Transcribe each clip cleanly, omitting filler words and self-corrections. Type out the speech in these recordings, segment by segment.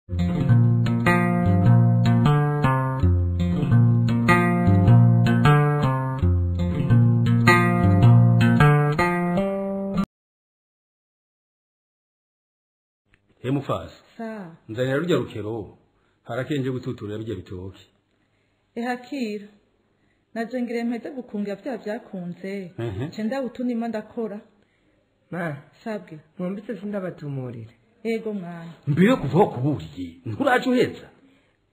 He mufasi. Sa. Nzanira rujya rukero. Harakenje gututurira bijya bitoki. Ehakira. Naje ngire mpeze gukunga bya byakunze. Nce ndabutunima ndakora. Ma, sabwe. Mumbitse sindabatumurira. Ego mwana. Mbere kuva kuburiye, nturaje uheza.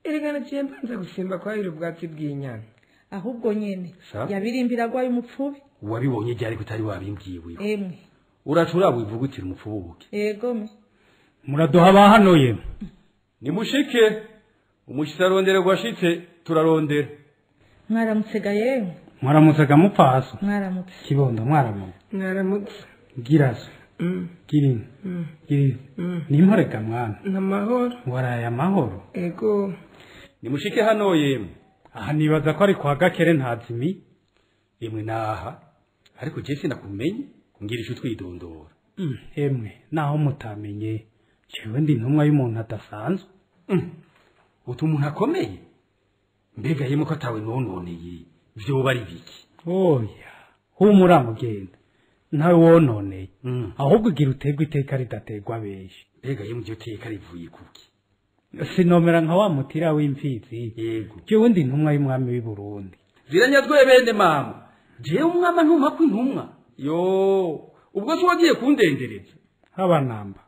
Erega naciye mbanza gusimba kwahira ubwatsi bw'inyana. Ahubwo nyene yabirimbira gwaye umupfubi. Wabibonye ryari kutari wabimbwiwe. Emwe. Uracura wivugutira umupfubuke. Ego me. Muraduha bahanoye. Nimushike. Umushitsi arondera gwashitse turarondera. Mwaramutse ga yemwe. Mwaramutse ga mupfaso. Mwaramutse. Kibondo mwaramutse. Mwaramutse. Giraso. Girini. Girini. Nimpore ga mwana. Namahoro. Waraye amahoro. Ego. Nimushike hano yemwe. Aha nibaza ko ari kwa Gakere ntazimi. Yemwe naha. Ariko je sinakumenye ngira ico twidondora. Emwe naho mutamenye. Jewe ndi intumwa y'umuntu adasanzwe. Utu umuntu akomeye. Mbega yemwe ko atawe nononeye. Vyoba ari biki? Oya, humura mugenda. Ntawe wononeye. Ahubwo ugira utegwa iteka ridategwa benshi. Mbega yemwe iryo teka rivuye kuki? Sinomera nka wa mutira w'imfizi. Yego. Jewe ndi intumwa y'umwami w'i Burundi. Ziranyazwe bene mama. Jewe umwama ntumpa kw'intumwa. Yo, ubwo se wagiye kundendereza? Haba namba.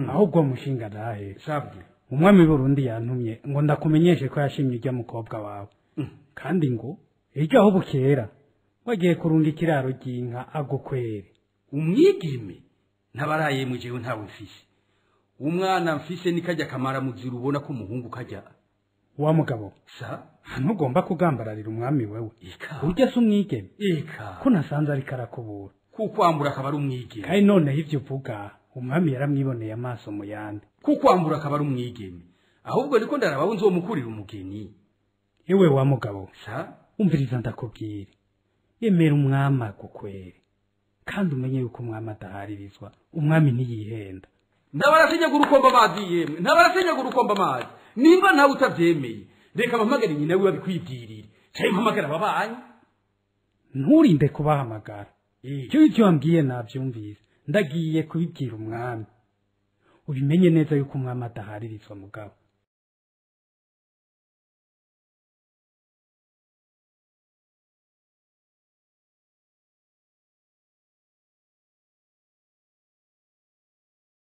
Ahubwo mushinga dahe. Sabwe. Umwami w'i Burundi yantumye ngo ndakumenyeshe ko yashimye ijya mukobwa wawe. Kandi ngo ejo aho bukera wagiye kurunga ikiraro ry'inka agukwere. Umwigeme ntabaraye mu jewe ntawe mfise. Umwana mfise nikajya kamara muzira ubona ko umuhungu kajya. Wa mugabo. Sa ntugomba kugambararira umwami wewe. Eka. Urya se umwigeme. Eka. Ko nasanze ariko arakubura. Kukwambura akaba ari umwigeme. Kandi noneho ivyo uvuga umwami yaramwiboneye amaso mu yandi. Kukwambura akaba ari umwigeme. Ahubwo niko ndaraba nzomukurira umugeni. Ewe wa mugabo. Sa umviriza ndakubwira. Emera umwami agukwere. Kandi umenye yuko umwami adaharirizwa. Umwami ntiyihenda. Ntabarasenyagura urukomba amazi yemwe. Ntabarasenyagura urukomba amazi. Nimba nawe utavyemeye, reka mpamagare nyina wiwe abikwibwirire. Canke mpamagare ababanyi. Nturinde kubahamagara. Icyo icyo wambwiye navyumvise. Ndagiye kubibwira umwami. Ubimenye neza yuko umwami adaharirizwa mugabo.